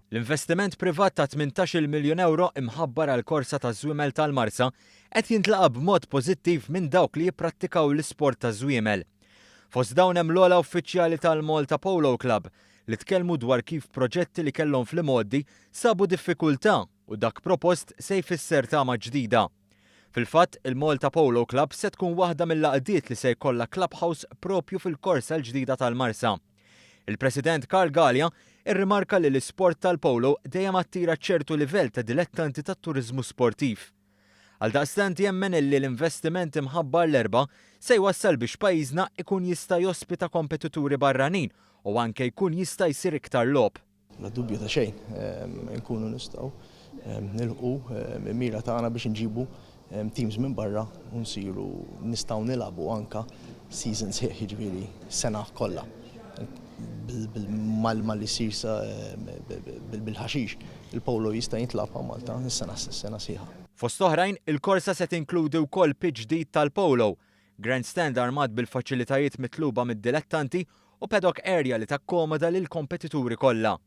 L-investiment privat ta' 18-il miljun ewro imħabbar għall-korsa taż-żwiemel tal-Marsa qed jintlaqa' b'mod pożittiv minn dawk li jipprattikaw l-isport taż-żwiemel. Fost dawn hemm l-ogħla uffiċjali tal-Malta Polo Club li tkellmu dwar kif proġetti li kellhom fl-imgħoddi sabu diffikultà u dak propost se jfisser tama ġdida. Fil-fatt, il-Malta Polo Club se tkun waħda mill-għaqdiet li se jkollha clubhouse propju fil-korsa l-ġdida tal-Marsa. Il-President Karl Galea irrimarka li l-isport tal-polo dejjem attira ċertu livell ta' dilettanti tat-turiżmu sportiv. Għaldaqstant jemmen illi l-investiment imħabbar l-Erbgħa se jwassal biex pajjiżna ikun jista' jospita kompetituri barranin u anke jkun jista' jsir iktar logħob. Bla dubju ta' xejn inkunu nistgħu nilħqu l-mira tagħna biex inġibu teams minn barra u nsiru nistgħu nilagħbu anka season sħiħ, jiġifieri sena kollha. Malli ssir bil-ħaxix, il-polo jista' jintlagħab hawn Malta s-sena sena sħiħa. Fost oħrajn, il-korsa se tinkludi wkoll pitch ġdid tal-polo, grandstand armat bil-faċilitajiet mitluba mid-dilettanti u paddock area li takkomoda lill-kompetituri kollha.